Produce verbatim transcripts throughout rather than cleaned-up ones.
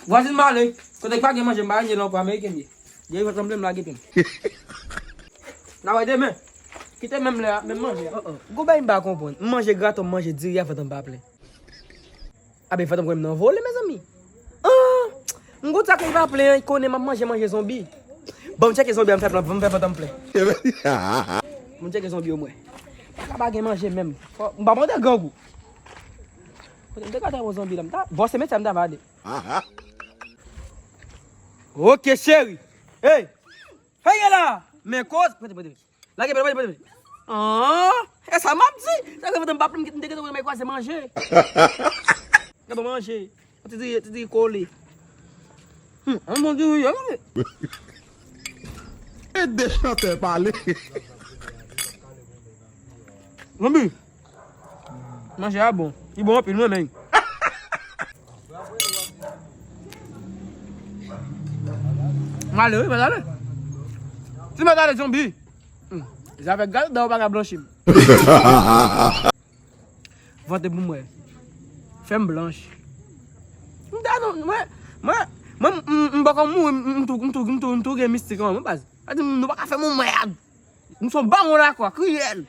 Vwazin m ale. Kote k pa gen manje, m pa renye lan pou Ameriken m ye. Diri vant lan m ple, m lage pye m. N a wè demen. Kite menm lè a, menm manje a. Gon bagay m pa konprann. M manje graton, m manje diri a, vant m pa plen. Abe, vant m konnen m nan vole, mezanmi. Ah! M gon sa ke li pa plen an, li konnen m ap manje, manje zonbi. Ban m tcheke zonbi a, m fè plan, ban m fè vant m plen. Ban m tcheke zonbi yo m wè. Pa ka pa gen manje menm. Fò, m pa mande grangou. Kote m te ka tande yon zonbi la, m ta, bon, se metye a m ta va ale. Ok, cheri. Hey! Hey, la! Men koz, pote, pote. Lage, pote, pote, pote. Ah, e sa m ap di. Sa ke m pa plen, m te gentan wè m kwaze manje. Gade manje. Ti diri, ti diri kole. Hmm, an bon diri, an bon. E de chantè pale. Zonbi. Manje a bon. Li bon anpil, mwen menm. M ale, wi, m ale. Si m ale zonbi. Hmm. Zafè gade dan ou pa ka blanchi m. Vante pou mwen. Fè m blanch. M ta non, mwen, mwen, mwen, m, m, m poko mouri, m, m tou, m tou, m tou, m tou gen mistik an mwen, baz. Sa di, nou pa ka fè m yon mèd. M se yon bawon lakwa, kriyèl.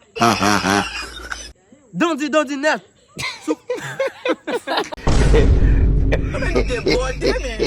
Dandi, dandi nèt. Sou- Mwen debòde, men.